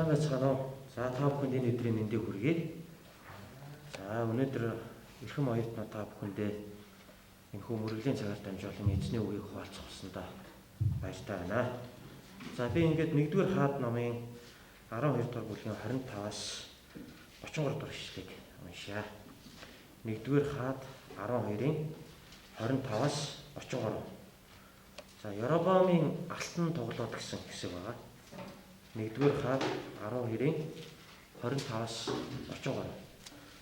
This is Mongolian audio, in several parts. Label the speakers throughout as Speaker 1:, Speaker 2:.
Speaker 1: Сайн байцгаана уу? За, та бүхэнд энэ өдрийн мэндийг хүргэе. За, өнөөдөр эрхэм оюутнууд та бүхэндээ энэхүү мөргөлийн цагаар дамжуулан эзний үгийг хуваалцах болсондоо баяртай байна. За, би ингээд 1-р хаад номын 12 дугаар бүлгийн 25-аас 33 дугаар ишлэгийг уншъя. 1-р хаад 12-ын 25-аас 33. За, Яробоамын алтан тоглоод гэсэн хэсэг байгаа. 1-р хаад 12-ын 25-аас 33.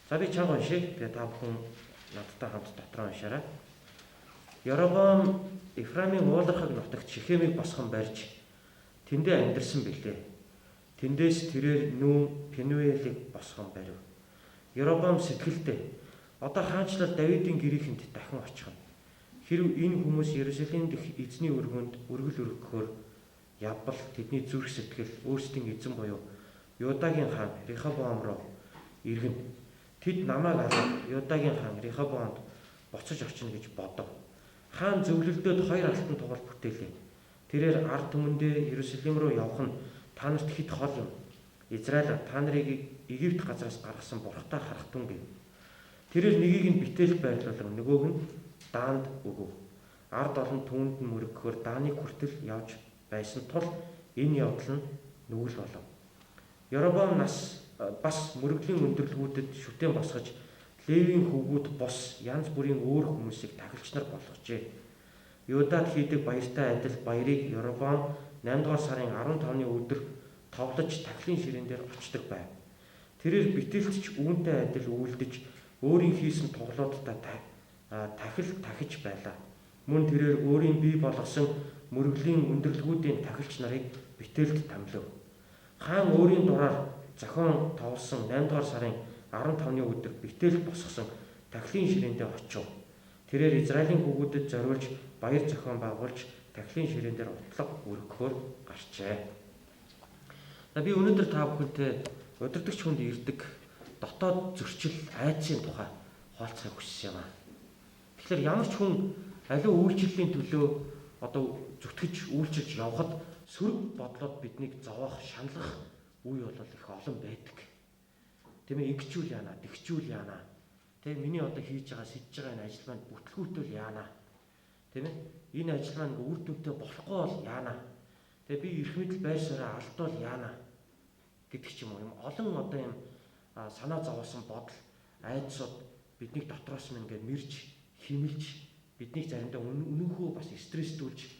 Speaker 1: За, би чанга уншъя. Тэгээ та бүхэн надтай хамт дотроо уншаарай. Яробоам Ефраимын уулархаг нутагт Шихемийг босгон барьж тэндээ амьдарсан билээ. Тэндээс тэрээр нүүн Пенуэлийг босгон барив. Яробоам сэтгэлдээ одоо хаанчлал Давидын гэрийнхэнд дахин очих нь. Хэрв энэ хүмүүс Иерусалим дэх эзний өргөнд өргөл өргөхөөр явбал тэдний зүрх сэтгэл өөрсдийн эзэн буюу Юдагийн хаан Рехобоам руу иргэнэ. Тэд намайг алаад Юдагийн хаан Рехобоамд буцаж очино гэж бодов. Хаан зөвлөлдөөд хоёр алтан тугал бүтээлээ. Тэрээр ард түмэндээ Иерусалим руу явах нь та нарт хэд хол юм. Израиль та нарыг Египт газраас гаргасан бурхтай харах түн гэв. Тэрээр нэгийг нь Бетелд байрлуулан нөгөөг нь Даанд өгөв. Ард олон түүнд нь мөрөгөхөөр Дааныг хүртэл явж байсан тул энэ явдал нь нүгэл болов. Яробоам нас бас мөрөглийн өндөрлгүүдэд шүтэн босгож Левийн хөвгүүд бус янз бүрийн өөр хүмүүсийг тахилч нар болгожээ. Юдад хийдэг баяртай адил баярыг Яробоам 8 дугаар сарын 15-ны өдөр товлож тахилын ширээн дээр очдог байв. Тэрээр Бетелд ч үүнтэй адил үйлдэж өөрийн хийсэн тоглоудаа тахил тахиж байлаа. Мөн тэрээр өөрийн бий болгосон мөргөлийн өндөрлгүүдийн тахилч нарыг Бетелд томилов. Хаан өөрийн дураар зохион товлсон 8 дугаар сарын 15-ны өдөр Бетелд босгосон тахилын ширээндээ очив. Тэрээр Израилийн хүүгүүдэд зориулж баяр зохион байгуулж тахилын ширээн дээр утлаг өргөхөөр гарчээ. За, би өнөөдөр та бүхэнтэй удирдагч хүнд ирдэг дотоод зөрчил, айдсын тухай хуваалцахыг хүссэн юм аа. Тэгэхээр ямар ч хүн аливаа үйлчлэлийн төлөө одоо зүтгэж үйлчилж явхад сөрөг бодлоод биднийг зовоох, шаналгах үе бол их олон байдаг. Тийм ээ, ингэчүүл яана, тэгчүүл яана. Тэ, миний одоо хийж байгаа, сэдэж байгаа энэ ажил маань бүтлгүүтэл яана. Тийм ээ, энэ ажил маань ингээ үр дүнтэй болохгүй бол яана. Тэгээ би эрх мэдэл байр сууриа алдвал яана гэдэг ч юм уу. Юм олон одоо юм санаа зовоосон бодол, айдсууд биднийг дотроос минь ингээ мэрж, химэлж, биднийг заримдаа үнэнхүү бас стресстүүлж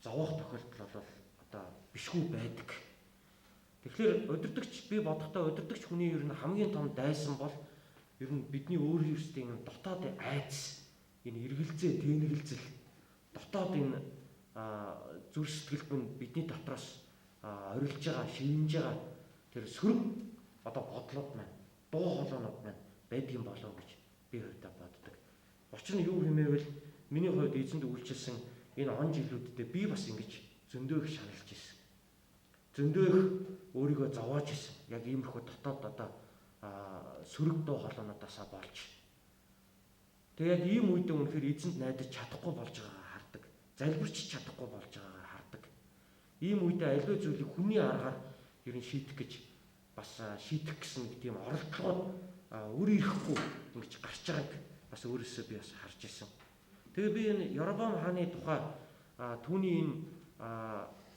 Speaker 1: зовоох тохиолдол бол одоо бишгүй байдаг. Тэгэхээр удирдагч, би бодохдоо удирдагч хүний ер нь хамгийн том дайсан бол ер нь бидний өөр ерсдийн дотоод айдас, энэ эргэлзээ, тэнэгэлзэл, дотоод энэ зүрх сэтгэлд минь бидний дотроос орилж байгаа, шивнэж байгаа тэр сөрөг одоо бодлууд маань, дуу хоолойнууд маань байдаг юм болов гэж би хувьдаа боддог. Учир нь юу хэмээвэл миний хувьд эзэнд үйлчилсэн энэ он жилүүдэд би бас ингэж зөндөө их шаналж ирсэн. Зөндөө их өөрийгөө зовоож ирсэн. Яг иймэрхүү дотоод одоо сөрөг дуу хоолойнуудаасаа болж. Тэгээ яг ийм үедээ үнэхээр эзэнд найдаж чадахгүй болж байгаагаа хардаг. Залбирч чадахгүй болж байгаагаа хардаг. Ийм үедээ аливаа зүйлийг хүний аргаар ер нь шийдэх гэж бас шийдэх гэсэн нэг тийм оролдлогод үр ирэхгүй ингэж гарч байгааг бас өөрөөсөө би бас харж ирсэн. Тэгээ би энэ Яробоам хааны тухай, түүний энэ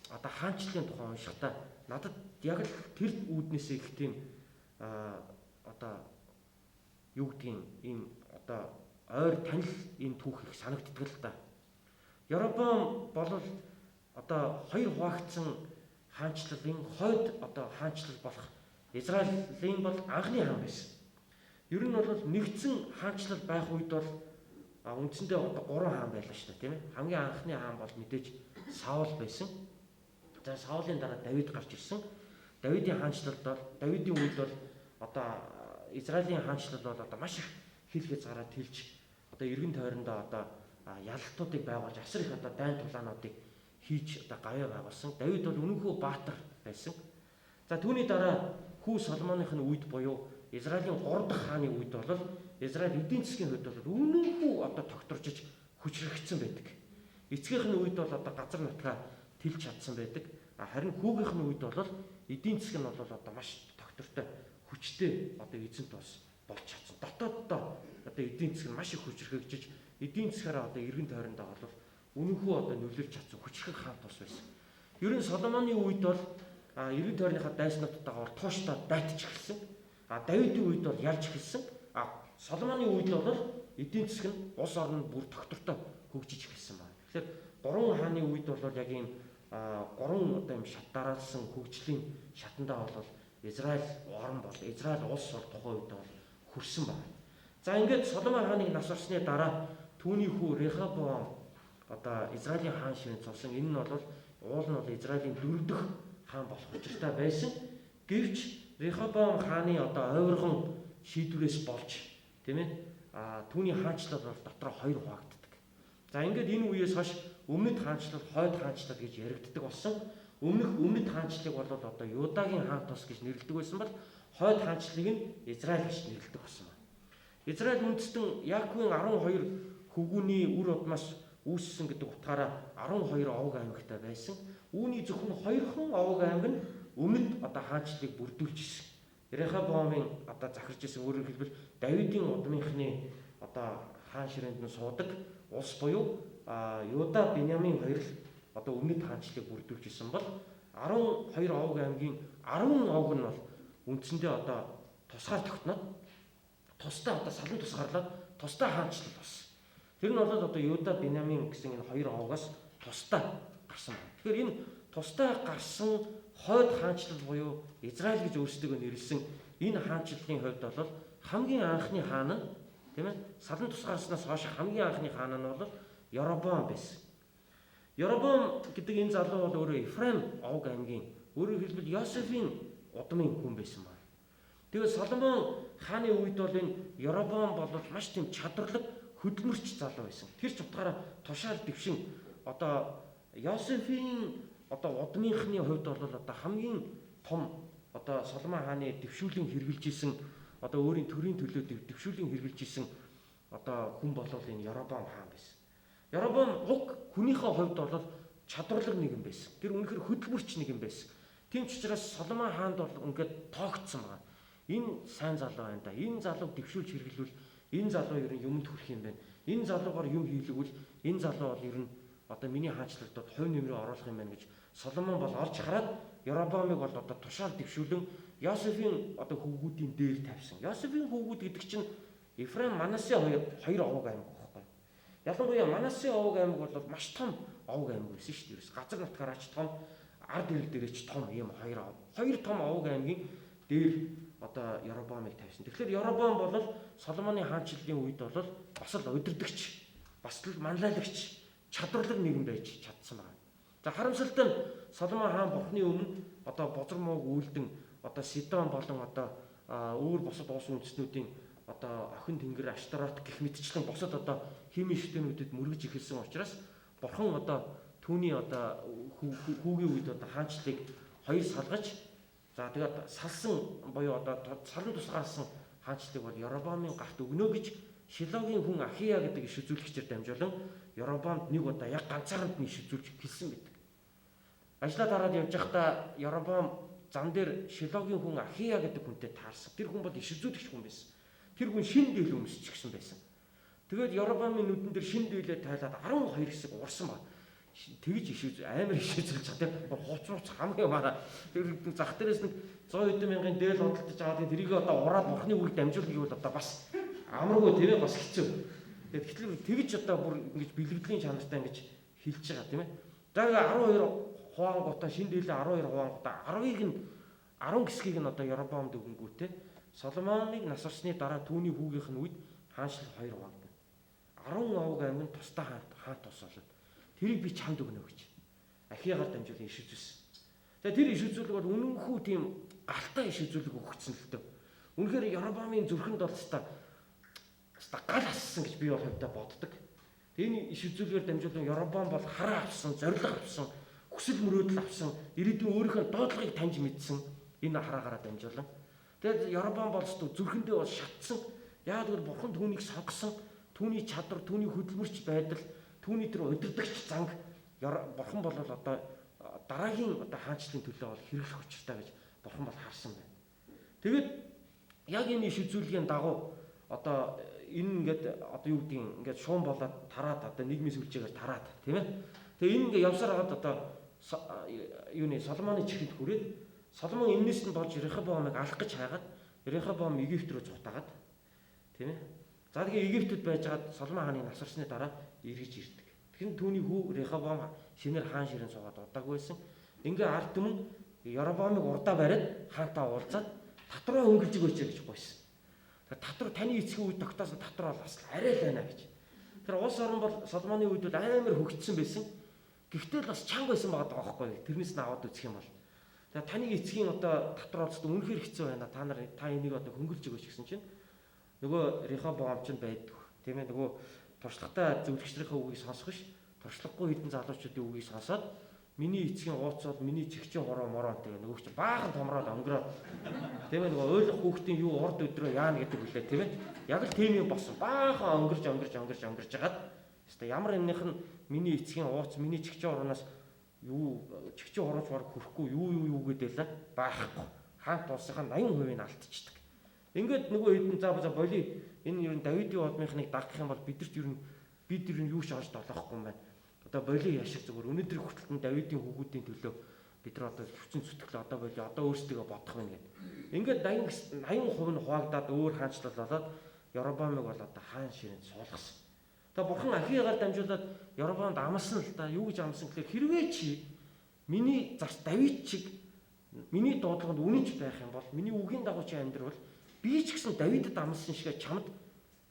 Speaker 1: одоо хаанчлалын тухай уншихдаа надад яг л тэр үүднээсээ их тийм одоо юу гэдгийг ийм одоо ойр танил ийм түүх их санагддаг л да. Яробоам бол одоо хоёр хуваагдсан хаанчлалын хойд одоо хаанчлал болох Израилийн бол анхны хаан байсан. Ер нь бол нэгдсэн хаанчлал байх үед бол үндсэндээ одоо 3 хаан байлаа шүү дээ, тийм ээ. Хамгийн анхны хаан бол мэдээж Саул байсан. За, Саулын дараа Давид гарч ирсэн. Давидын хаанчлалд бол Давидын үед бол одоо Израилийн хаанчлал бол одоо маш их хил хязгаараа тэлж одоо эргэн тойрондоо одоо ялалтуудыг байгуулж асар их одоо дайн тулаануудыг хийж одоо гавьяа байгуулсан. Давид бол үнэнхүү баатар байсан. За, түүний дараа хүү Соломоных нь үед буюу Израилийн 3 дахь хааны үед бол Израиль эдийн засгийн хувьд бол үнэнхүү одоо тогтворжиж хүчрхэгдсэн байдаг. Эцгийнх нь үед бол одоо газар нутгаа тэлж чадсан байдаг. Харин хүүгийнх нь үед бол эдийн засаг нь бол одоо маш тогтвортой хүчтэй одоо эзэнт улс болж чадсан. Дотооддоо одоо эдийн засаг нь маш их хүчрхэгжиж, эдийн засгаараа одоо эргэн тойрондоо бол үнэнхүү одоо нөлөөлж чадсан хүчрхэг хаант улс байсан. Ер нь Соломоны үед бол эргэн тойрныхаа дайснуудтайгаар тууштай дайтж эхэлсэн. Давидын үед бол ялж эхэлсэн. Соломоны үед бол эдийн засаг нь улс орн бүр тогтвортой хөгжиж эхэлсэн байна. Тэгэхээр гурван хааны үед бол яг ийм гурван одоо юм шат дараалсан хөгжлийн шатандаа бол Израиль орн бол Израиль улс бол тухайн үед бол хүрсэн байна. За ингээд Соломон хааныг нас барсны дараа түүний хүү Рехабоам одоо Израилийн хаан ширээн цусан. Энэ нь бол уул нь бол Израилийн дөрөв дэх хаан болох учиртай байсан. Гэвч Рехабоам хааны одоо ойргон шийдвэрээс болж, тийм ээ, түүний хаанчлал бол дотроо хоёр хуваагддаг. За ингээд энэ үеэс хойш өмнөд хаанчлал, хойд хаанчлал гэж яригддаг болсон. Өмнөх өмнөд хаанчлалыг бол одоо Юдагийн хаан тус гэж нэрлэдэг байсан бол хойд хаанчлалыг нь Израиль гэж нэрлэдэг болсон байна. Израиль үндэстэн Яаковын 12 хөвгүүний үр удмаас үүссэн гэдэг утгаараа 12 овог аймагтай байсан. Үүний зөвхөн 2хан овог аймаг нь өмнөд одоо хаанчлалыг бүрдүүлж ирсэн. Рехабоамын одоо захирч исэн, өөрөөр хэлбэл Давидын удмынхны одоо хаан ширээнд нь суудаг улс буюу Юда, Беньямин хоёр л одоо өмнөд хаанчлалыг бүрдүүлж исэн бол 12 овог аймгийн 10 овог нь бол үндсэндээ одоо тусгаар тогтноод тусдаа одоо салан тусгаарлаад тусдаа хаанчлал болсон. Тэр нь бол одоо Юда, Беньямин гэсэн энэ хоёр овгоос тусдаа гарсан байна. Тэгэхээр энэ тусдаа гарсан хойд хаанчлал буюу Израиль гэж өөрсдийгөө нэрлэсэн энэ хаанчлалын хувьд бол хамгийн анхны хаан нь, тийм ээ, салан тусгаарснаас хойш хамгийн анхны хаан нь бол Еробоам байсан. Еробоам гэдэг энэ залуу бол өөрөө Ефраим овг аймгийн, өөрөөр хэлбэл Йосефийн удмын хүн байсан байна. Тэгээд Соломон хааны үед бол энэ Еробоам бол маш тийм чадварлаг хөдөлмөрч залуу байсан. Тэр ч утгаараа тушаал дэвшин одоо Йосефийн одоо удмынхны хувьд бол одоо хамгийн том одоо Соломон хааны дэвшүүлэн хэрэгжилж исэн, одоо өөрийн төрийн төлөө дэвшүүлэн хэрэгжилж исэн одоо хүн бол энэ Еробоам хаан байсан. Еробоам уг хүнийхээ хувьд бол чадварлаг нэгэн байсан. Тэр үнэхээр хөдөлмөрч нэгэн байсан. Тийм ч учраас Соломон хаанд бол ингээд тоогдсон байгаа. Энэ сайн залуу байна да. Энэ залууг дэвшүүлж хэрэглүүл энэ залуу ер нь юмд хүрэх юм байна. Энэ залуугаар юм хийлгвэл энэ залуу бол ер нь одоо миний хаанчлалд хувь нэмрээ оруулах юм байна гэж Соломон бол олж хараад Еробоамыг бол одоо тушаал дэвшүүлэн Йосефийн одоо хөвгүүдийн дээр тавьсан. Йосефийн хөвгүүд гэдэг чинь Ефраим, Манасе хоёр овог аймаг байхгүй. Ялангуяа Манасе овог аймаг бол маш том овог аймаг байсан шүү дээ. Ерөөс газар нутгаараа ч том, ард ирэл дээрээ ч том ийм хоёр овог. Хоёр том овог аймгийн дээр одоо Еробоамыг тавьсан. Тэгэхээр Еробоам бол Соломоны хаанчлалын үед бол бас л удирдагч, бас л манлайлагч, чадварлаг нэгэн байж чадсан байна. За харамсалтай нь Соломон хаан бурхны өмнө одоо бозор мууг үйлдэн одоо Сидон болон одоо өөр бусад улс үндэстнүүдийн одоо охин тэнгэр Аштарот гэх мэтчлэн бусад одоо химийн шүтэнүүдэд мөргөж эхэлсэн учраас бурхан одоо түүний одоо хүүгийн үед одоо хаанчлалыг хоёр салгаж, за тэгээд салсан буюу одоо салан тусгаарласан хаанчлалыг бол Еробоамын гарт өгнө гэж Шилогийн хүн Ахия гэдэг иш үзүүлэгчээр дамжуулан Еробоамд нэг удаа яг ганцааранд нь иш үзүүлж хэлсэн байдаг. Ажлаа дараад явж байхдаа Еробоам зам дээр Шилогийн хүн Ахия гэдэг хүнтэй таарсан. Тэр хүн бол иш үзүүлэгч хүн байсан. Тэр хүн шин дээл өмсчихсэн байсан. Тэгээд Еробоамын нүдэн дээр шин дээлээ тайлаад 12 хэсэг урсан ба. Тэгж иш үз амар иш үзүүлж байгаа тийм хуц хуц хамгийн мара. Тэр зах дээрээс нэг 100 хэдэн мянган дээл худалдаж аваад тэрийг одоо ураад бурхны үгийг дамжуулах гэвэл одоо бас амаргүй тийм ээ, бас хэцүү. Тэгээд гэтэл тэгж одоо бүр ингэж бэлгэдлийн чанартай ингэж хилж байгаа тийм ээ. За 12 хуваангуудаа шин дээлээ 12 хуваангуудаа 10-ыг нь 10 хэсгийг нь одоо Еробоамд өгөнгүүтээ Соломоныг нас барсны дараа түүний хүүгийнх нь үед хаанчлал хоёр хуваагдана. 10 овог аймаг нь тусдаа хаан тус болоод тэрийг би чамд өгнө гэж Ахиягаар дамжуулан иш үзүүлсэн. Тэгээ тэр иш үзүүлэг бол үнэнхүү тийм галтай иш үзүүлэг өгсөн л дөө. Үнэхээр Еробоамын зүрхэнд бол өстой гал ассан гэж би бол хувьдаа боддог. Тэгээ энэ иш үзүүлгээр дамжуулан Еробоам бол хараа авсан, зориг авсан, хүсэл мөрөөдөл авсан, ирээдүйн өөрийнхөө дуудлагыг таньж мэдсэн энэ хараагаараа дамжуулан. Тэгээд Еробоам бол өстой зүрхэндээ бол шатсан. Яагаад гэвэл бурхан түүнийг сонгосон, түүний чадвар, түүний хөдөлмөрч байдал, түүний тэр удирдагч занг бурхан бол одоо дараагийн одоо хаанчлалын төлөө бол хэрэглэх учиртай гэж бурхан бол харсан байна. Тэгээд яг энэ иш үзүүлгийн дагуу одоо энэ ингээд одоо юу гэдгийг ингээд шуум болоод тараад одоо нийгмийн сүлжээгээр тараад, тийм ээ. Тэгээ энэ ингээд явсаар хагаад одоо юуны Соломоны чихэнд хүрээд Соломон энэс нь болж Рехобоамыг алах гэж хайгаад Рехобоам Египт рүү зугатаагаад, тийм ээ. За тэгээ Египтэд байжгаад Соломон хааны нас барсны дараа эргэж ирдэг. Тэгэхээр түүний хүү Рехобоам шинээр хаан ширээн суугаад удаагүй байсан. Ингээ ард түмэн Яробоамыг урдаа бариад хаантаа уулзаад татраа хөнгөлж өгөөч гэж гуйсан. Тэгэхээр татвар таны эцгийн үед тогтоосон татвар бол бас арай л байна гэж. Тэр улс орон бол Соломоны үед бол амар хөгжсөн байсан. Гэхдээ л бас чанга байсан байгаа даа байхгүй. Тэрнээс нь аваад үзэх юм бол. Тэгээ таны эцгийн одоо татвар олцсон үнэхээр хэцүү байна. Та нар та энийг одоо хөнгөлж өгөөч гэсэн чинь нөгөө Рехобоам ч байдаг. Тийм ээ, нөгөө туршлагатай зөвлөгчдрийнхээ үгийг сонсох ш. Туршлагагүй хэдэн залуучуудын үгийг сонсоод миний эцгийн ууц бол миний чигчийн хороо мороо тэгээ нөгөө чи баахан томроод өнгөрөө. Тийм ээ, нөгөө ойлгох хүүхдийн юу урд өдрөө яана гэдэг үлээ, тийм ээ. Яг л тийм юм болсон. Баахан өнгөрч өнгөрч өнгөрч өнгөрч жагаад хэвээ ямар юмных нь миний эцгийн ууц, миний чигчийн хороноос юу чигчийн хорооч бараг хүрэхгүй юу юу юу гэдээлээ байхгүй. Хаант улсынхаа 80% нь алдчихдаг. Ингээд нөгөө хэдэн за боли энэ ер нь Давидын удмынхныг дагах юм бол бидэрт ер нь бид ер нь юу ч олж долоохгүй юм байна. Одоо боли яшиг зүгээр өнөөдрийн хүртэл нь Давидын хүүгүүдийн төлөө бид нар одоо хүчин зүтгэлээ одоо боли одоо өөрсдийгөө бодох юм гээд. Ингээд 80% нь хуваагдаад өөр хаанчлал болоод Яробоамыг бол одоо хаан ширээнд суулгасан. Тэгээ бурхан Ахиагаар дамжуулаад Яробоамд амласан л да. Юу гэж амласан гэхээр хэрвээ чи миний зарц Давид чиг миний дуудлаганд үнэнч байх юм бол миний үгийн дагуу чи амьдрал би ч гэсэн Давидэд амласан шигэ чамд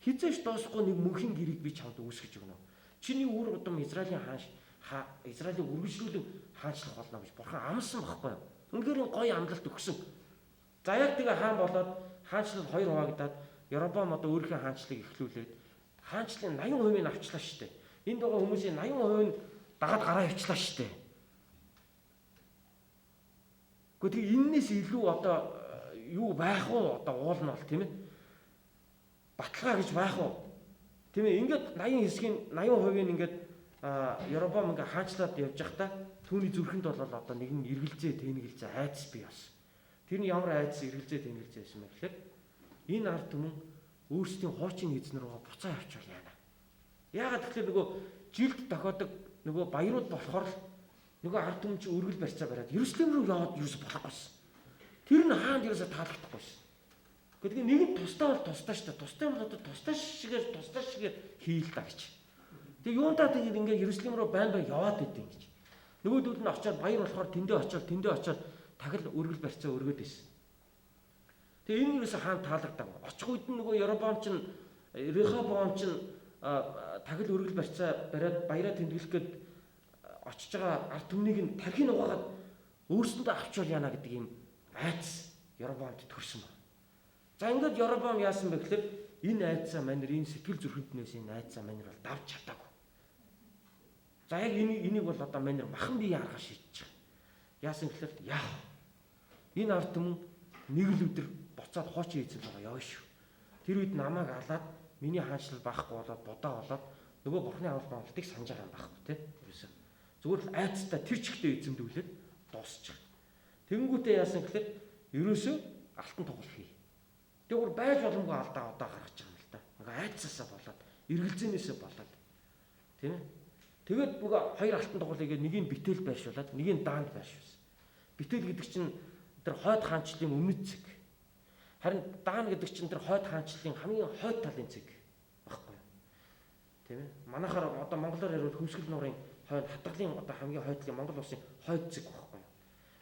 Speaker 1: хизээш дуусахгүй нэг мөнхийн гэрийг би чамд үүсгэж өгнө. Чиний үр удам Израилийн хаан Израилийг үргэлжлүүлэн хаанчлах болно гэж бурхан амласан байхгүй юу? Үнэхээр гоё амлалт өгсөн. За яг тэгээ хаан болоод хаанчлал хоёр хуваагдаад Яробоам одоо өөрийнхөө хаанчлалыг эхлүүлээд хаанчлалын 80% нь авчлаа шүү дээ. Энд байгаа хүмүүсийн 80% нь дагаад гараа явчлаа шүү дээ. Гэхдээ тэгээ эннээс илүү одоо юу байх вэ? Одоо уул нь бол тийм ээ. Баталгаа гэж байх уу? Тийм ээ. Ингээд 80 хэсгийн 80% нь ингээд Яробоам ингээд хаанчлаад явж байхдаа түүний зүрхэнд бол одоо нэгэн эргэлзээ, тэнэгэлзээ айдас бий болсон. Тэр нь ямар айдас, эргэлзээ, тэнэгэлзээ байсан бэ гэхээр энэ ард түмэн өөрсдийн хуучин эзэн рүүгээ буцаа явчвал яана. Яагаад гэхээр нөгөө жилд тохиодог нөгөө баярууд болохоор л нөгөө ард түмэн чи өргөл барьцаа бариад Иерусалим руу яваад юусо болохгүйсэн. Тэр нь хаанд юусо таалагдахгүйсэн. Гэхдээ нэг нь тусдаа бол тусдаа шүү дээ. Тусдаа бол одоо тусдаа шигээр хийл та гэж. Тэгээ юундаа тэгээд ингээ Иерусалим руу байн байн яваад идэв гэж. Нөгөөдөл нь очиод баяр болохоор тэндээ очиод тахил өргөл барьцаа өргөөд байсан. Тэгээ энэ юусо хаан таалагдаагүй. Очих үед нь нөгөө Яробоам чинь Рехобоам чинь тахил өргөл барьцаа бариад баяраа тэмдэглэх гээд очиж байгаа ард түмнийг нь тархийг угаагаад өөрсөндөө авчвал яана гэдэг юм айдас Яробоамд төрсөн байна. За ингээд Яробоам яасан бэ гэхээр энэ айдсаа манер энэ сэтгэл зүрхэнтнээс энэ айдсаа манер бол давж чадаагүй. За яг энийг бол одоо манер махан бие арга шийдэж байгаа. Яасан гэхээр яах вэ? Энэ ард түмэн нэг л өдөр буцаад хуучин эзэн рүү явна шүү. Тэр үед намайг алаад миний хаанчлал байхгүй болоод будаа болоод нөгөө бурхны аврал монголтыг санаж байгаа юм байхгүй тий. Ерөөсөө зүгээр л айцтай тэр чигтээ эзэмдүүлээд дуусчих. Тэгэнгүүтээ яасан гэхээр ерөөсөө алтан тоглол хий. Тэг бүр байж боломгүй алдаа одоо гаргаж байгаа юм л да. Нөгөө айцсаасаа болоод эргэлзээнээсээ болоод тийм ээ. Тэгээд нөгөө хоёр алтан тоглолыг нэгийг Бэтэл байршуулад нэгийг Даанд байршуулсан. Бэтэл гэдэг чинь тэр хойд хаанчлалын өмнөд цэг. Харин Даан гэдэг чинь тэр хойд хаанчлалын хамгийн хойд талын цэг багхгүй юу? Тийм ээ. Манайхаар одоо монголоор ярил Хөвсгөл нуурын хойд хатгалын одоо хамгийн хойд талын Монгол улсын хойд цэг багхгүй юу?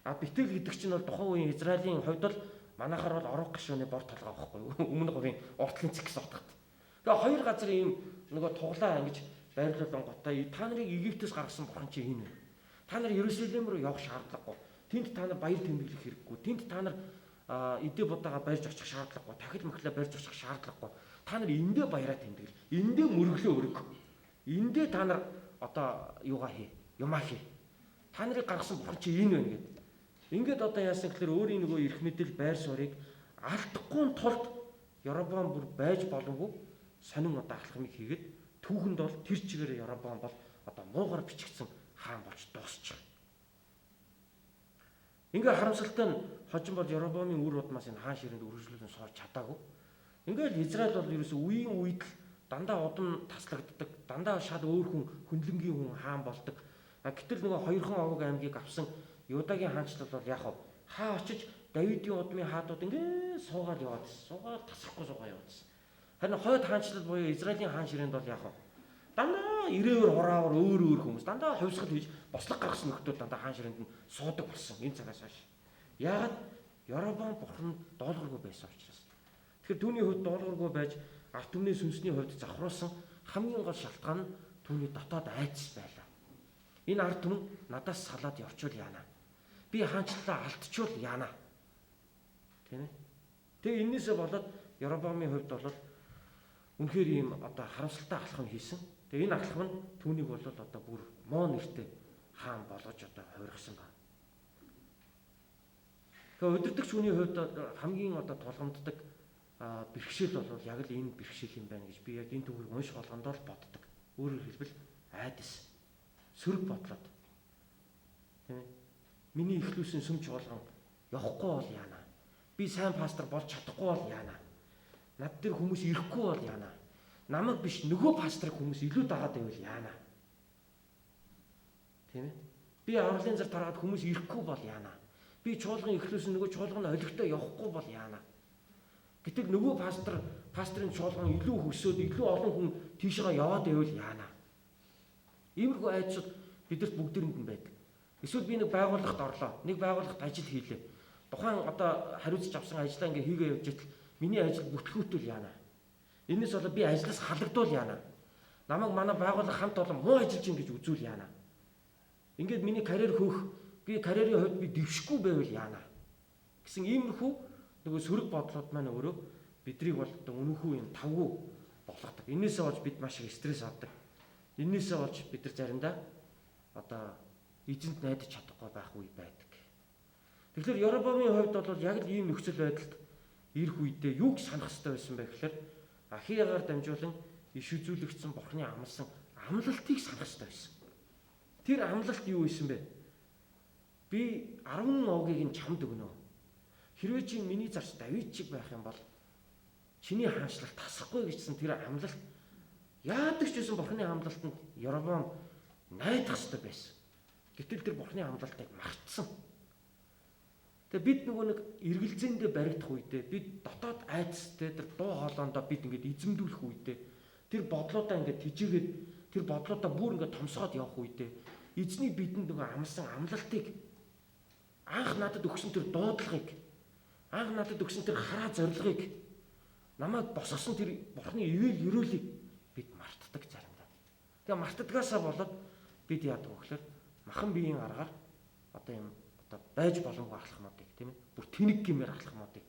Speaker 1: А Бэтэл гэдэг чинь бол тухайн үеийн Израилийн хувьд бол манайхаар бол орог гашууны бор толгой багхгүй юу? Өмнө говийн уртлын цэг гэсэн утгатай. Тэгээ хоёр газар ийм нөгөө туглаа ингэж байрлуулангуудаа та нарыг Египтээс гаргасан бурхан чи энэ вэ? Та нар Иерусалим руу явах шаардлагагүй. Тэнд та нар баяр тэмдэглэх хэрэггүй. Тэнд та нар эдээ будаага барьж очих шаардлагагүй. Тахил махлаа барьж очих шаардлагагүй. Та нар эндээ баяраа тэмдэглэл. Эндээ мөрөглөө өрг. Эндээ та нар одоо юугаа хий? Юмаа хий. Та нарыг гаргасан бурхан чи энэ байна гэд. Ингээд одоо яасан гэхээр өөрийн нөгөө эрх мэдэл байр суурийг алдахгүй тулд Яробоам бүр байж боломгүй сонин одоо алхмыг хийгээд түүхэнд бол тэр чигээр Яробоам бол одоо муугар бичигдсэн хаан болж дуусчих. Ингээ харамсалтай нь хожим бол Еробоамын үр удмаас энэ хаан ширээнд үргэлжлүүлэн сууж чадаагүй. Ингээл Израиль бол ерөөсөө үеийн үед л дандаа удам таслагддаг, дандаа шал өөр хүн хөндлөнгийн хүн хаан болдог. Гэтэл нөгөө хоёрхан овог аймгийг авсан Юдагийн хаанчлал бол яг хаа очиж Давидын удмын хаадууд ингээ суугаал яваад байсан. Суугаал тасрахгүй суугаа яваад байсан. Харин хойд хаанчлал буюу Израилийн хаан ширээнд бол яг дандаа ирээвэр хураавар өөр өөр хүмүүс дандаа хувьсгал хийж бослог гаргасан нөхдүүд дандаа хаан ширээнд нь суудаг болсон энэ цагаас хойш. Яагаад Еробоам бурхан доолгоргүй байсан учраас. Тэгэхээр түүний хувьд доолгоргүй байж ард түмний сүнсний хувьд завхруулсан хамгийн гол шалтгаан нь түүний дотоод айдас байлаа. Энэ ард түмэн надаас салаад явчвал яана. Би хаанчлалаа алдчвал яана. Тийм ээ. Тэгээ энээсээ болоод Еробоамын хувьд бол үнэхээр ийм одоо харамсалтай алхам хийсэн. Тэгээ энэ алхам нь түүнийг бол одоо бүр муу нэртэй хаан болгож одоо хувиргасан байна. Тэгээ удирдагч хүний хувьд хамгийн одоо тулгамддаг бэрхшээл бол яг л энэ бэрхшээл юм байна гэж би яг энэ түүхийг унших болгондоо л боддог. Өөрөөр хэлбэл айдас, сөрөг бодлоод. Тийм ээ. Миний эхлүүлсэн сүм чуулган явахгүй бол яана. Би сайн пастор болж чадахгүй бол яана. Над дээр хүмүүс ирэхгүй бол яана. Намайг биш нөгөө пасторыг хүмүүс илүү дагаад байвал яана. Тийм ээ. Би авралын зар тараад хүмүүс ирэхгүй бол яана. Би чуулган эхлүүлсэн нөгөө чуулган олигтой явахгүй бол яана. Гэтэл нөгөө пасторын чуулган илүү хөсөөд илүү олон хүн тийшээ яваад байвал яана. Иймэрхүү айдсууд бидэрт бүгдээрэнд нь байдаг. Эсвэл би нэг байгууллагт орлоо. Нэг байгууллагт ажил хийлээ. Тухайн одоо хариуцж авсан ажлаа ингээ хийгээ явж итэл миний ажил бүтлгүүтэл яана. Энэс болоо би ажлаас халагдвал яана. Намайг манай байгууллага хамт олон муу ажиллаж ин гэж үзүүл яана. Ингээд миний карьер хөөх, би карьерийн хувьд би дэвшихгүй байвал яана. Гэсэн иймэрхүү нөгөө сөрөг бодлууд маань өөрөө бидрийг бол одоо үнэхүү юм тавгүй болгодог. Энээсээ болж бид маш их стресс авдаг. Энээсээ болж бид нар заримдаа одоо эзэнт найдаж чадахгүй байх үе байдаг. Тэгэхээр Еробоамын хувьд бол яг л ийм нөхцөл байдалд ирэх үедээ юуг санах хэрэгтэй байсан бэ гэхээр Ахиягаар дамжуулан иш үзүүлэгдсэн Бурхны амласан амлалтыг санах хэрэгтэй байсан. Тэр амлалт юу байсан бэ? Би 10 овгийг нь чамд өгнө. Хэрвээ чи миний зарч Давид чиг байх юм бол чиний хаанчлал тасахгүй гэжсэн тэр амлалт яадаг ч байсан Бурхны амлалтанд Еробоам найдах хэрэгтэй байсан. Гэтэл тэр Бурхны амлалтыг мартсан. Тэгээ бид нөгөө нэг эргэлзээндээ баригдах үедээ бид дотоод айдастай тэр дуу хоолойндоо бид ингээд эзэмдүүлэх үедээ тэр бодлоодаа ингээд тижээгээд тэр бодлоодаа бүр ингээд томсгоод явах үедээ эзний бидэнд нөгөө амласан амлалтыг анх надад өгсөн тэр дуудлагыг анх надад өгсөн тэр хараа зорилгыг намайг босгосон тэр Бурхны ивэл өрөөлийг бид мартдаг заримдаа. Тэгээ мартдгаасаа болоод бид яадаг вэ гэхээр махан биеийн аргаар одоо юм одоо байж боломгүй алхмуудыг тийм ээ бүр тэнэг гэмээр алхмуудыг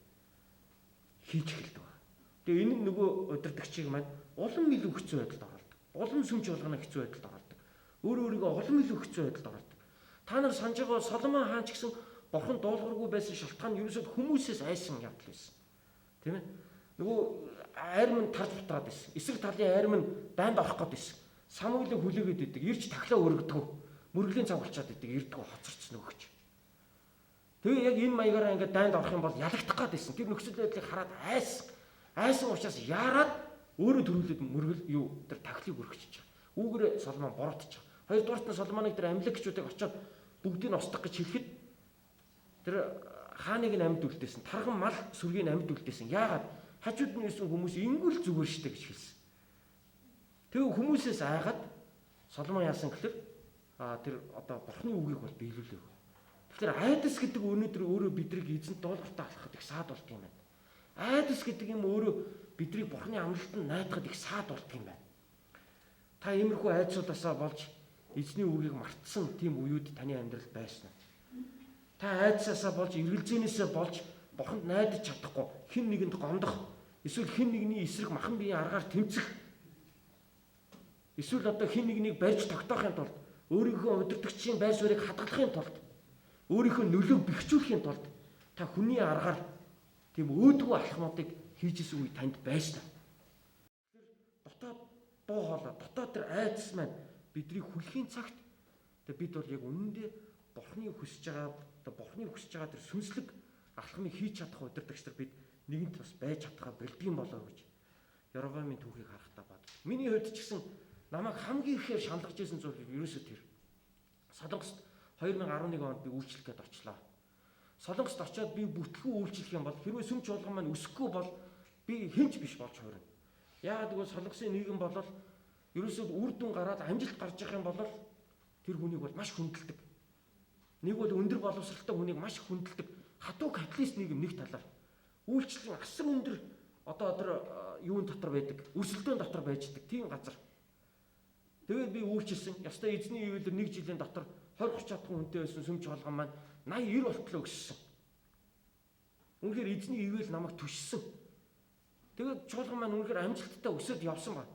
Speaker 1: хийж эхэлдэг байна. Тэгээ энэ нь нөгөө удирдагчийг маань улам илүү хэцүү байдалд оруулдаг. Улам сүмж болгоно хэцүү байдалд оруулдаг. Өөрөө өөрийгөө улам илүү хэцүү байдалд оруулдаг. Та нар санаж байгаа Соломон хаан ч гэсэн бурхан дуулуургүй байсан шалтгаан нь ерөөсөө хүмүүсээс айсан явдал байсан. Тийм ээ. Нөгөө айрм нь тарж бутаад байсан. Эсрэг талын айрм нь дайнд орох гээд байсан. Самуилыг хүлээгээд идэг. Ирж тахлаа өргөдөг. Мөргөлийн цаг болчоод идэг. Ирдэг хоцорч нөгөөч. Тэгээ яг энэ маягаараа ингээд дайнд орох юм бол ялагдах гээд байсан. Тэр нөхцөл байдлыг хараад айсан. Айсан учраас яарад өөрөө төрүүлээд мөргөл юу тэр тахлыг өргөчж байгаа. Үүгээр Соломон буруутчих. Хоёрдугаарт нь Соломоныг тэр амьлагчдыг очиод бүгдийг нь устгах гэж хэлэхэд тэр хааныг нь амьд үлдээсэн. Тарган мал сүргийг амьд үлдээсэн. Яагаад? Хажууд нь ирсэн хүмүүс ингүүл зүгээр штэ гэж хэлсэн. Тэгээ хүмүүсээс айгаад Соломон яасан гэхэлэр тэр одоо бурхны үгийг бол биелүүлэв. Тэгэхээр айдас гэдэг өнөөдөр өөрөө бидрийг эзэнт дуулууртаа алхахад их саад болд юм байна. Айдас гэдэг юм өөрөө бидрийг бурхны амлалтанд найдахад их саад болд юм байна. Та иймэрхүү айдсуудаасаа болж эзний үгийг мартсан тийм үеүд таны амьдрал байсан уу? Та айдсаасаа болж эргэлзээнээсээ болж бурханд найдаж чадахгүй хэн нэгэнд гомдох эсвэл хэн нэгний эсрэг махан биеийн аргаар тэмцэх эсвэл одоо хэн нэгнийг барьж тогтоохын тулд өөрийнхөө удирдагчийн байр суурийг хадгалахын тулд өөрийнхөө нөлөөг бэхжүүлэхийн тулд та хүний аргаар тийм өөдгөө алхмуудыг хийж исэн үе танд байсан. Тэгэхээр дотоод дуу хоолой, дотоод тэр айдас маань бидрийг хүлхийн цагт тэг бид бол яг үнэндээ Бурхны хүсэж байгаа одоо Бурхны хүсэж байгаа тэр сүнслэг алхмыг хийж чадах удирдагч нар бид нэгэнт бас байж чадхаа бэлдгийм болоо гэж Яровоамын түүхийг харахтаа бод. Миний хувьд ч гэсэн намайг хамгийн ихээр шаналгаж исэн зүйл ерөөсөө тэр. Солонгост 2011 онд би үйлчлэх гээд очлоо. Солонгост очиод би бүтлгүй үйлчлэх юм бол хэрвээ сүм чуулган маань өсөхгүй бол би хинч биш болж хувирна. Яагаад гэвэл Солонгосын нийгэм бол ерөөсөө үр дүн гараад амжилт гарч явах юм бол тэр хүнийг бол маш хүндэлдэг. Нэг бол өндөр боловсралтай хүнийг маш хүндэлдэг. Хатуу капиталист нийгэм нэг талаар. Үйлчлэлийн асар өндөр одоо тэр юун дотор байдаг, өрсөлдөөн дотор байждаг тийм газар. Тэгээд би үйлчилсэн. Ёстой эзний ивэлэр нэг жилийн дотор 20 30 чадхан хүнтэй байсан сүм чуулган маань 80 90 болтлоо өссөн. Үнэхээр эзний ивэл намайг түшсэн. Тэгээд чуулган маань үнэхээр амжилттай өсөд явсан байна.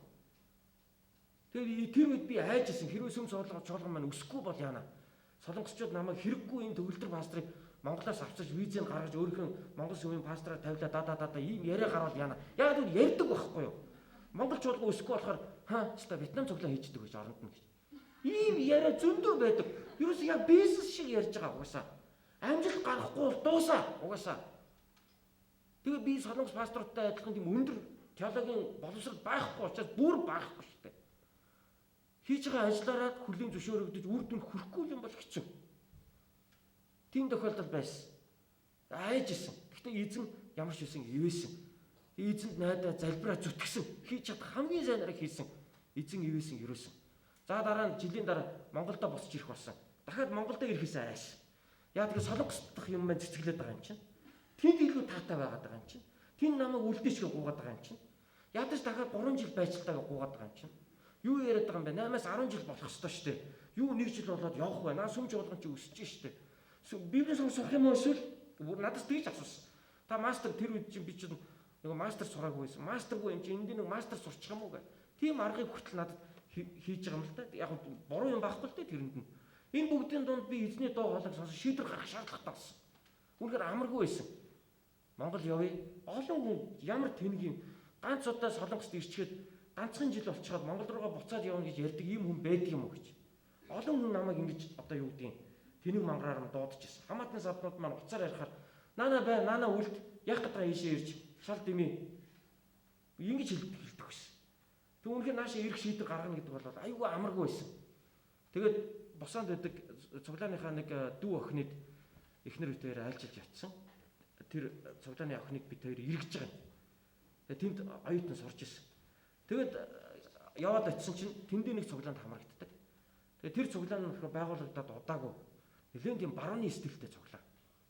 Speaker 1: Тэгээд тэр үед би айжсэн. Хэрвээ сүм чуулган маань өсөхгүй бол яана. Солонгосчууд намайг хэрэггүй энэ төгөлдөр пасторыг Монголоос авчирч визийг гаргаж өөрийнхөө Монгол сүмийн пастораар тавилаа да да да да ийм яриа гарвал яана. Яг л ярьдаг байхгүй юу? Монгол чуулган өсөхгүй болохоор хаа өстой Вьетнам цуглаан хийждэг гэж оронд нь гэж. Ийм яриа зөндөө байдаг. Ерөөсөө яг бизнес шиг ярьж байгаа угаасаа. Амжилт гаргахгүй бол дуусаа угаасаа. Тэгээ би солонгос пастортай адилхан тийм өндөр теологийн боловсрол байхгүй учраас бүр байхгүй шүү дээ. Хийж байгаа ажиллаараа хүлийн зөвшөөрөгдөж үр дүнд хүрэхгүй юм бол хэцүү. Тийм тохиолдол байсан. Айж исэн. Гэхдээ эзэн ямар ч байсан ивэсэн. Эзэнд найдаа залбираа зүтгэсэн. Хийж чадах хамгийн сайнараа хийсэн. Эзэн ивэсэн ерөөсөн. За дараа нь жилийн дараа Монголдо босч ирэх болсон. Дахиад Монголдо ирэхээс айсан. Яа тэгэхээр Солонгос дахь юм маань цэцгэлээд байгаа юм чинь. Тэнд илүү таатай байгаад байгаа юм чинь. Тэнд намайг үлдээшгээ гуугаад байгаа юм чинь. Ядаж дахиад 3 жил байцалтайгаа гуугаад байгаа юм чинь. Юу яриад байгаа юм бэ? 8-аас 10 жил болох ёстой шүү дээ. Юу 1 жил болоод явах вэ? Наа сүм чуулган чи өсөж шүү дээ. Библийн сургууль сурах юм уу эсвэл надаас тэгж асуусан. Та мастер тэр үед чинь би чинь нөгөө мастер сураагүй байсан. Мастергүй юм чинь энд нэг мастер сурчих юм уу гэх. Тийм аргыг хүртэл надад хийж байгаа юм л та. Яг буруу юм байхгүй л дээ тэрэнд нь. Энэ бүгдийн дунд би эзний дуу хоолойг сонсон шийдвэр гаргах шаардлагатай болсон. Үнэхээр амаргүй байсан. Монгол явъя. Олон хүн ямар тэнэг юм ганц удаа Солонгост ирчгээд ганцхан жил болчиход Монгол руугаа буцаад явна гэж ярьдаг ийм хүн байдаг юм уу гэж. Олон хүн намайг ингэж одоо юу гэдгийг тэнэг мангараар нь дуудаж ирсэн. Хамаатны саднууд маань уцаар ярихаар наана бай, наана үлд, яах гэдэг ийшээ ирж шал дэмий. Ингэж хэлдэг байсан. Тэг үнэхээр наашаа ирэх шийдвэр гаргана гэдэг бол айгүй амаргүй байсан. Тэгээд босоонд байдаг цуглааныхаа нэг дүү охиныг эхнэр бит хоёр айлчилж ятсан. Тэр цуглааны охиныг бит хоёр эргэж байгаа юм. Тэгээд тэнд оюутан сурч ирсэн. Тэгээд яваад очисон чинь тэндээ нэг цуглаанд хамрагддаг. Тэгээд тэр цуглаан нь болохоор байгуулагдаад удаагүй. Нэлээд тийм барууны стилтэй цуглаан.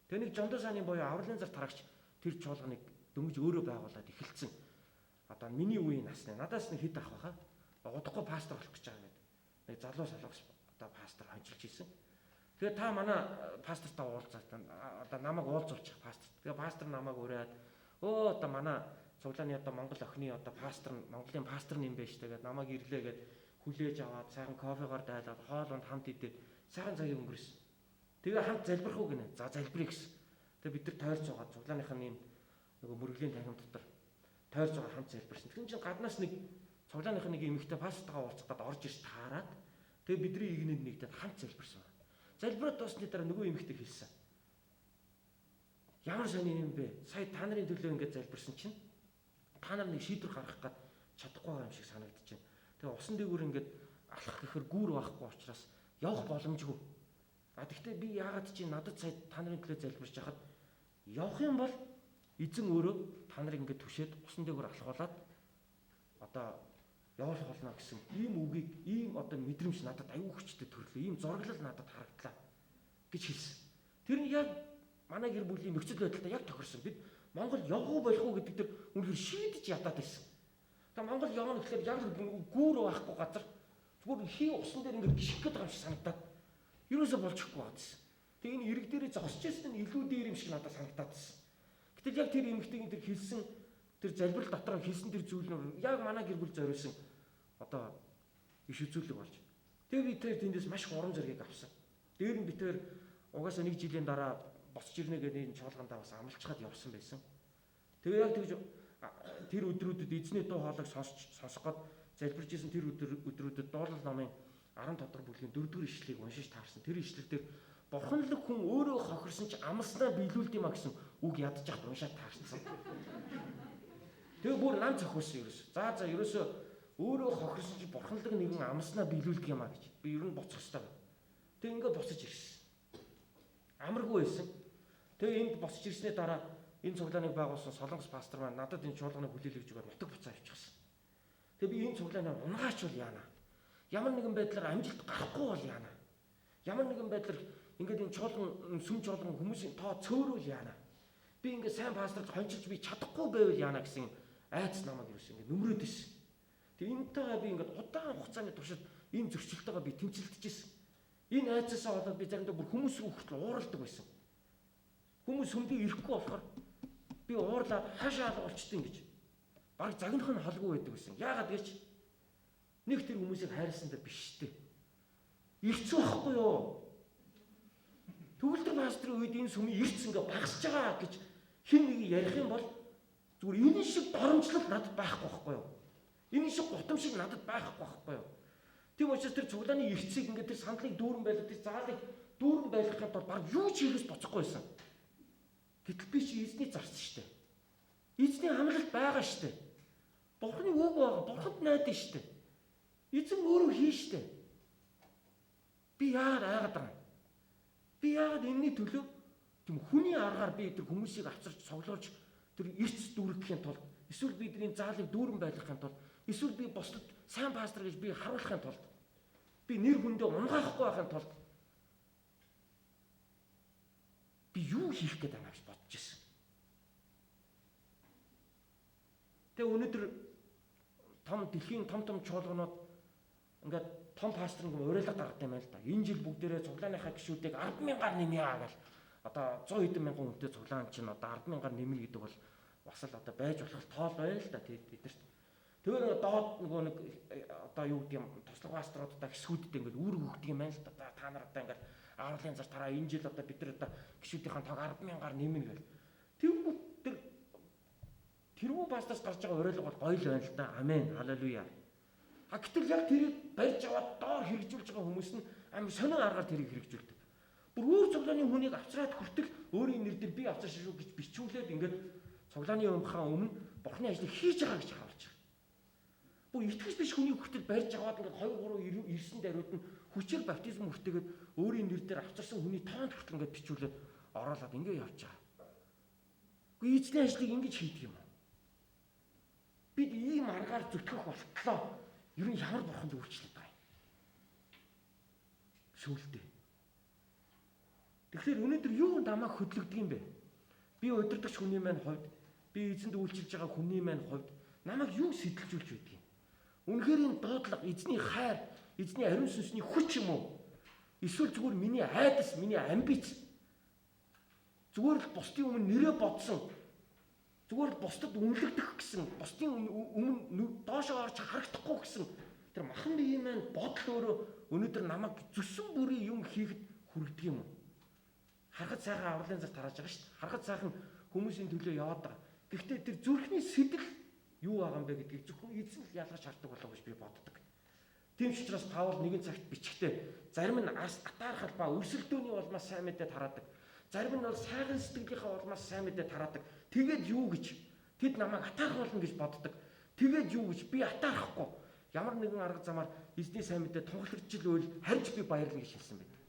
Speaker 1: Тэгээд нэг Жондосаны буюу авралын зар тарагч тэр чуулганыг дөнгөж өөрөө байгуулад эхэлсэн. Одоо миний үеийн насны надаас нэг хэд ах байхаа. Удахгүй пастор болох гэж байгаа гэдэг. Нэг залуу солонгос одоо пастор хончилж исэн. Тэгээд та манай пастортай уулзаад одоо намайг уулзуулчих пастор. Тэгээд пастор намайг уриад өө одоо манай цуглааны одоо Монгол охины одоо пастор Монголын пастор юм байна шүү дээ. Намайг ирлээ гэд хүлээж аваад сайхан кофегоор дайлаад хоол унд хамт идээд сайхан цагийг өнгөрсөн. Тэгээ хамт залбирах уу гинэ. За залбирая гэсэн. Тэгээ бид нар тойрч байгаа цуглааных нь юм нөгөө мөргөлийн танхим дотор тойрч байгаа хамт залбирсан. Тэгсэн чинь гаднаас нэг цуглааных нэг эмэгтэй пастортойгоо уулзах гээд орж ирж таарад тэгээ бидний игнэнд нэгдээд хамт залбирсан. Залбираад дуусны дараа нөгөө эмэгтэй хэлсэн. Ямар сони юм бэ? Сая та нарын төлөө ингэж залбирсан чинь та нар нэг шийдвэр гаргах гээд чадахгүй байгаа юм шиг санагдаж байна. Тэгээ усан дээгүүр ингээд алхах гэхэр гүүр байхгүй учраас явах боломжгүй. А тэгвэл би яагаад чи надад сая та нарын төлөө залбирч хахад явах юм бол эзэн өөрөө та нарыг ингээд түшээд усан дээгүүр алхуулаад одоо явуулах болно гэсэн ийм үгийг ийм одоо мэдрэмж надад аюу хүчтэй төрлөө. Ийм зураглал надад харагдлаа гэж хэлсэн. Тэр нь яг манай гэр бүлийн нөхцөл байдалтай яг тохирсон. Бид Монгол явах уу болох уу гэдэг дээр үнэхээр шийдэж ядаад байсан. Тэгээ Монгол явна гэхлээр яг гүүр байхгүй газар зүгээр хий усан дээр ингээд гიშэх гээд байгаа юм шиг санагдаад ерөөсөө болж өгөхгүй байгаадсэн. Тэгээ энэ ирэг дээрээ зогсож байсан нь илүү дээр юм шиг надад санагдаад байсан. Гэтэл яг тэр эмэгтэйгийн тэр хэлсэн тэр залбирал дотор хэлсэн тэр зүйл нь яг манай гэр бүл зориулсан одоо иш үзүүлэг болж. Тэгээ би тэр тэндээс маш их урам зориг авсан. Дээр нь би тэр угаасаа нэг жилийн дараа босч ирнэ гэдэг энэ чуулгандаа бас амлчхад явсан байсан. Тэгээ яг тэгж тэр өдрүүдэд эзний дуу хоолойг сонсох гээд залбирч исэн тэр өдрүүдэд дуулал номын 15 дугаар бүлгийн 4 дугаар ишлэгийг уншиж таарсан. Тэр ишлэл дээр Бурханлаг хүн өөрөө хохирсон ч амласнаа биелүүлд юм а гэсэн үг ядаж яхад уншаад таарсан. Тэгээ бүр нам цохиулсан ерөөсөө. За ерөөсөө өөрөө хохирсон чи бурханлаг нэгэн амласнаа биелүүлдэг юм а гэж. Би ер нь буцах хэрэгтэй. Тэг ингээ буцаж ирсэн. Амаргүй байсан. Тэгээ энд буцаж ирсний дараа энэ цуглааныг байгуулсан Солонгос пастор маань надад энэ чуулганыг хүлээлгэж өгөөд нутаг буцаа авчихсан. Тэгээ би энэ цуглаанаа унгаач бол яана. Ямар нэгэн байдлаар амжилт гарахгүй бол яана. Ямар нэгэн байдлаар ингээд энэ чуулган сүм чуулган хүмүүсийн тоо цөөрүүл яана. Би ингээд сайн пасторч хончилж би чадахгүй байвал яана гэсэн айц намайг юус ингээд нүмрөөд ирсэн. Тэгээ энэтэйгээ би ингээд удаан хугацааны туршид энэ зөрчилтэйгээ би тэмцэлдэж ирсэн. Энэ айцаасаа болоод би заримдаа бүр хүмүүс рүү хүртэл ууралдаг байсан. Хүмүүс сүмдээ ирэхгүй болохоор би уурлаад хаашаа алга болчтын гэж. Бараг загнах нь холгүй байдаг байсан. Яагаад гэж нэг тэр хүмүүсийг хайрласан дээр биш штэ. Ирцэн байхгүй юу? Төгөлдөр пастрын үед энэ сүмийн ирц ингээ багасж байгаа гэж хэн нэг ярих юм бол зүгээр энэ шиг доромжлол надад байхгүй байхгүй юу? Энэ шиг гутам шиг надад байхгүй байхгүй юу? Тийм учраас тэр цуглааны ирцийг ингээд тэр сандлыг дүүрэн байлгах, тэр заалыг дүүрэн байлгахын тулд баг юу ч хийхээс буцахгүй байсан. Гэтэл би чи эзний зарц штэ. Эзний хамлалт байгаа штэ. Бурхны үг байгаа, Бурханд найдаа штэ. Эзэн өөрөө хийн штэ. Би яагаад айгаад байгаа юм? Би яагаад энэний төлөө тийм хүний аргаар би тэр хүмүүсийг авчирч цуглуулж тэр эрц дүүргэхийн тулд эсвэл бидний заалыг дүүрэн байлгахын тулд эсвэл би бусдад сайн пастор гэж би харуулахын тулд би нэр хүндээ унгаахгүй байхын тулд би юу хийх гээд байгаа гэж бодож ирсэн. Тэгээ өнөөдөр том дэлхийн том том чуулганууд ингээд том пастор нэг уриалга гаргадаг юм байна л да. Энэ жил бүгдээрээ цуглааныхаа гишүүдийг 10,000-аар нэмье гэл одоо 100 хэдэн мянган хүнтэй цуглаан чинь одоо 10,000-аар нэмнэ гэдэг бол бас л одоо байж болох тоол байна л да тэднэрт. Тэгэхээр доод нөгөө нэг одоо юу гэдэг юм туслах пасторуудаа хэсгүүдтэй ингээд үүрэг өгдөг юм байна л да. Та нар одоо ингээд авралын зар тараа энэ жил одоо бид нар одоо гишүүдийн тоог 10,000-аар нэмнэ гэл. Тэнгүүт тэр тэрүүн пастороос гарч байгаа уриалга бол гоё л байна л да. Амен. Халелуя. А гэтэл яг тэрийг барьж аваад доор хэрэгжүүлж байгаа хүмүүс нь амар сонин аргаар тэрийг хэрэгжүүлдэг. Бүр өөр цуглааны хүнийг авчраад хүртэл өөрийн нэр дээр би авчирсан шүү гэж бичүүлээд ингээд цуглааны өмхаа өмнө бурхны ажлыг хийж байгаа гэж харуулж байгаа. Бүр итгэж биш хүнийг хүртэл барьж аваад ингээд 2 3 ирсэн даруйд нь хүчээр баптизм хүртээгээд өөрийн нэр дээр авчирсан хүний тоонд хүртэл ингээд бичүүлээд оруулаад ингээд явж байгаа. Гэхдээ эзний ажлыг ингэж хийдэг юм уу? Бид ийм аргаар зүтгэх болтлоо ер нь ямар бурханд үйлчлээд байгаа юм? Шүүлтээ. Тэгэхээр өнөөдөр юу намайг хөдлөгдөг юм бэ? Би удирдахч хүний маань хувьд, би эзэнд үйлчилж байгаа хүний маань хувьд намайг юу сэтэлжүүлж байдаг юм? Үнэхээр энэ дуудлага, эзний хайр, эзний ариун сүнсний хүч юм уу? Эсвэл зүгээр миний айдас, миний амбиц зүгээр л бусдын өмнө нэрээ бодсон, зүгээр л бусдад үнэлэгдэх гэсэн, бусдын өмнө доошоо орж харагдахгүй гэсэн тэр махан биеийн маань бодол өөрөө өнөөдөр намайг зүсэн бүрийн юм хийхэд хүргэдэг юм уу? Харахад сайхан авралын зар тарааж байгаа шүү дээ. Харахад сайхан хүмүүсийн төлөө яваад байгаа. Гэхдээ тэр зүрхний сэтэл юу байгаа юм бэ гэдгийг зөвхөн эзэн л ялгаж хардаг болов гэж би боддог. Тийм ч учраас Паул нэгэн цагт бичгтээ зарим нь атаархал ба өрсөлдөөний улмаас сайн мэдээ тараадаг. Зарим нь бол сайхан сэтгэлийнхээ улмаас сайн мэдээ тараадаг. Тэгээд юу гэж тэд намайг атаархуулна гэж боддог. Тэгээд юу гэж би атаархахгүй. Ямар нэгэн арга замаар эзний сайн мэдээ тунхаглаж л үйл харж би баярлна гэж хэлсэн байдаг.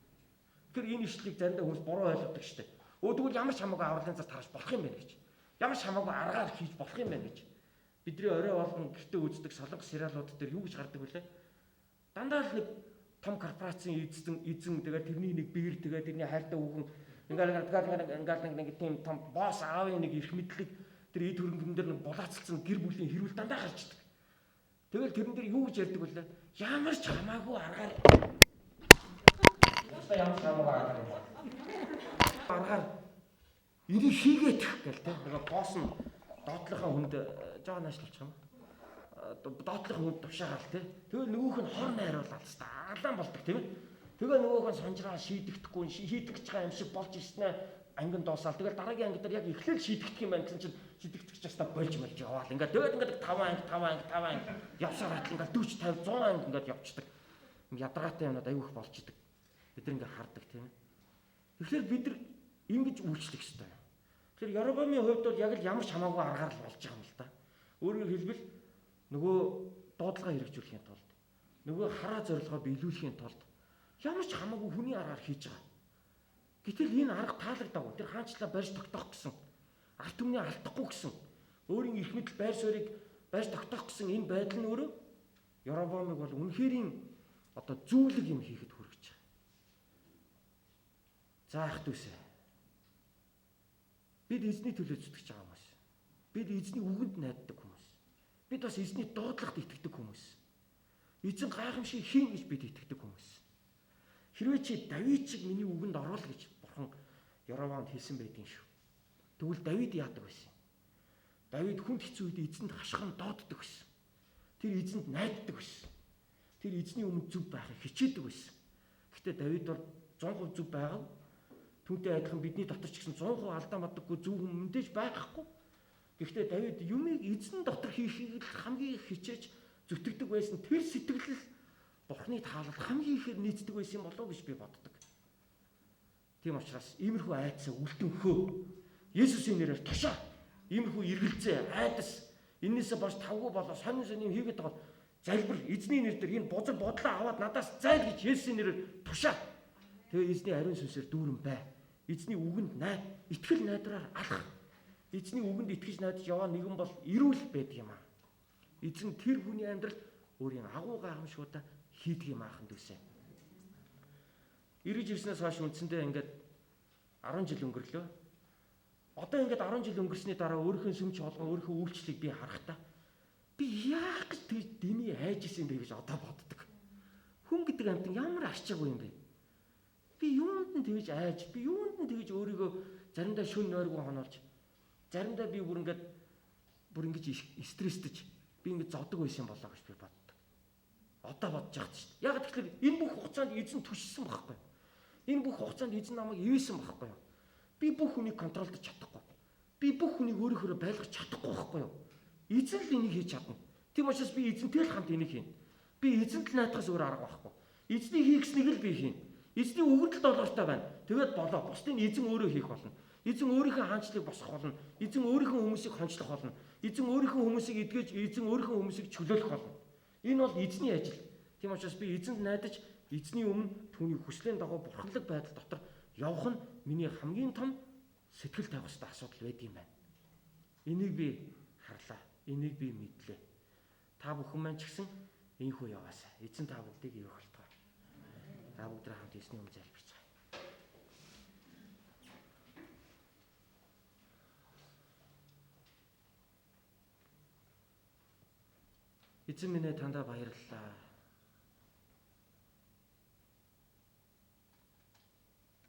Speaker 1: Тэгэхээр энэ ишлэлийг заримдаа хүмүүс буруу ойлгодог шүү дээ. Өө тэгвэл ямар ч хамаагүй авралын зар тарааж болох юм байна гэж. Ямар ч хамаагүй аргаар хийж болох юм байна гэж. Бидний орой болгон гэртээ үздэг солонгос сериалууд дээр юу гэж гардаг вүлээ? Дандаа л нэг том корпорацийн эзэн тэгээд тэрний нэг биер тэгээд тэрний хайртай хүүхэн ингээл нэг тийм том босс аавын нэг эрх мэдлийг тэр эд хөрөнгөн дээр нэг булаацалсан гэр бүлийн хэрүүл дандаа гарч идэг. Тэгэл тэрэн дээр юу гэж ярьдаг вүлээ? Ямар ч хамаагүй аргаар ямар ч хамаагүй аргаар энийг хийгээд гэл тэ. Нөгөө босс нь доотлохоо хүнд жоо наашлуулчих юм. Доотлохын хүнд тушаагаал тэ. Тэгэл нөгөөх нь хор найруулаад хэвээр алаан болдог тийм ээ. Тэгээ нөгөөх нь санжраа шийдэгдэхгүй шийдэгч байгаа юм шиг болж ирснэ ангин дуусаал. Тэгэл дараагийн анги дээр яг эхлээл шийдэгдэх юм байна гэсэн чинь шийдэгдэх ч ястаа болж мэлж яваал. Ингээд тэгээд ингээд 5 анги 5 анги 5 анги явсаар хатал ингээд 40 50 100 анги ингээд явцдаг. Ядаргаатай юмнууд аюу их болж идэг. Бид нар ингээд хардаг тийм ээ. Тэгэхээр бид нар ингэж үйлчлэх ёстой. Тэгэхээр Яробоамын хувьд бол яг л ямар ч хамаагүй аргаар л болж байгаа юм л да. Өөрөөр хэлбэл нөгөө дуудлага хэрэгжүүлэхийн тулд, нөгөө хараа зорилгоо биелүүлэхийн тулд ямар ч хамаагүй хүний аргаар хийж байгаа. Гэтэл энэ арга таалагдаагүй. Тэр хаанчлаа барьж тогтоох гэсэн. Ард түмний алдахгүй гэсэн. Өөрийн эрх мэдэл байр суурийг барьж тогтоох гэсэн энэ байдал нь өөрөө Яробоамыг бол үнэхэрийн одоо зүүлэг юм хийхэд хүргэж байгаа. За ах дүүсээ. Бид эзний төлөө зүтгэж байгаа хүмүүс. Бид эзний үгэнд найддаг хүмүүс. Бид бас эзний дуудлагад итгэдэг хүмүүс. Эзэн гайхамшиг хийн гэж бид итгэдэг хүмүүс. Хэрвээ чи Давид шиг миний үгэнд орвол гэж бурхан Яробоамд хэлсэн байдгийн шүү. Тэгвэл Давид яадаг байсан юм? Давид хүнд хэцүү үед эзэнд хашгиран дууддаг байсан. Тэр эзэнд найддаг байсан. Тэр эзний өмнө зөв байхыг хичээдэг байсан. Гэхдээ Давид бол 100% зөв байгааг түүнтэй адилхан бидний дотор ч гэсэн 100% алдаа мадаггүй зөв хүн мэдээж байхгүй. Гэхдээ Давид юмыг эзэн дотор хийхийг л хамгийн их хичээж зүтгэдэг байсан. Тэр сэтгэл л Бурхны таалал хамгийн ихээр нийцдэг байсан юм болов уу гэж би боддог. Тийм учраас иймэрхүү айдсаа үлдэнхөө. Есүсийн нэрээр тушаа. Иймэрхүү эргэлзээ, айдас энээсээ баш тавгүй болоо сонин сонин хийгээд байгаа залбир эзний нэр дээр энэ бузар бодлоо аваад надаас зайл гэж Есүсийн нэрээр тушаа. Тэгээ эзний ариун сүнсээр дүүрэн бай. Эзний үгэнд найд, итгэл найдраар алах. Эзний үгэнд итгэж найдаж яваа нэгэн бол эрүүл байдаг юм аа. Эзэн тэр хүний амьдрал өөрийн агуу гайхамшгуудаа хийдэг юм аахан дүүсээ. Ирэж ирснээс хойш үндсэндээ ингээд 10 жил өнгөрлөө. Одоо ингээд 10 жил өнгөрсний дараа өөрийнхөө сүм чуулган, өөрийнхөө үйлчлэлийг би харахтаа би яах гэж тэгж дэмий айж исэн бэ гэж одоо боддог. Хүн гэдэг амьтан ямар арчаагүй юм бэ? Би юунд нь тэгж айж, би юунд нь тэгж өөрийгөө заримдаа шүн нойргүй хоноолж, заримдаа би бүр ингээд бүр ингэж стресстэж би ингэж зовдөг байсан болоо гэж би боддог. Одоо бодож яхад шүү дээ. Яг тэгэхээр энэ бүх хугацаанд эзэн түшсэн байхгүй юу? Энэ бүх хугацаанд эзэн намайг ивэсэн байхгүй юу? Би бүх хүнийг контролдож чадахгүй. Би бүх хүнийг өөрөөхөө байлгах чадахгүй байхгүй юу? Эзэн л энийг хийж чадна. Тийм учраас би эзэнтэй л хамт энийг хийнэ. Би эзэнт л найдахаас өөр арга байхгүй. Эзний хийгснийг л би хийнэ. Эзний үгэнд л долоортой байна. Тэгээд болоо. Бусдыг эзэн өөрөө хийх болно. Эзэн өөрийнхөө хаанчлалыг босгох болно. Эзэн өөрийнхөө хүмүүсийг хончлох болно. Эзэн өөрийнхөө хүмүүсийг эдгэж, эзэн өөрийнхөө хүмүүсийг чөлөөлөх болно. Энэ бол эзний ажил. Тийм учраас би эзэнд найдаж, эзний өмнө түүний хүслийн дагуу бурханлаг байдал дотор явах нь миний хамгийн том сэтгэл тавих ёстой асуудал байдаг юм байна. Энийг би харлаа. Энийг би мэдлээ. Та бүхэн маань ч гэсэн энхүү яваасай. Эзэн та бүгдийг ивэх болтугай. Та бүгд хамт эзний өмнө залбирцгаая. Эзэн минь ээ тандаа баярлалаа.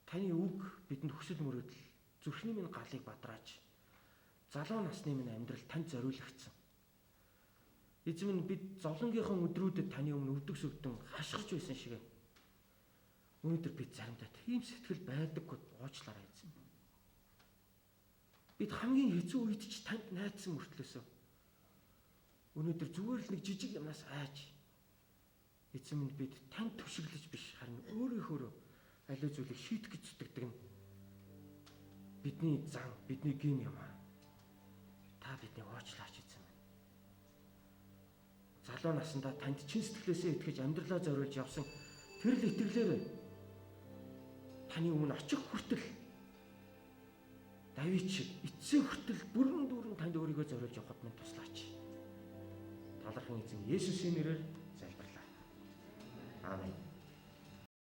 Speaker 1: Таны үг бидэнд хүсэл мөрөөдөл, зүрхний минь галыг бадрааж, залуу насны минь амьдрал танд зориулагдсан. Эзэн минь бид зовлонгийнхан өдрүүдэд таны өмнө өвдөг сүгдэн хашгирч байсан шиг. Өнөөдөр бид заримдаа тийм сэтгэл байдаггүй уучлаарай эзэн. Бид хамгийн хэцүү үед ч танд найдсан мөртлөөсөө өнөөдөр зүгээр л нэг жижиг юмнаас айж эзэн минь бид танд түшиглэж биш харин өөрийнхөөрөө аливаа зүйлийг шийдэх гэж зүтгэдэг нь бидний зан, бидний гим юм аа. Та биднийг уучлаач эзэн минь. Залуу насндаа танд чин сэтгэлээсээ итгэж амьдралаа зориулж явсан тэр л итгэлээр таны өмнө очих хүртэл Давид шиг эцсийн хүртэл бүрэн дүүрэн танд өөрийгөө зориулж явахад минь туслаач. Талархан эзэн Есүсийн нэрээр залбирлаа. Амен.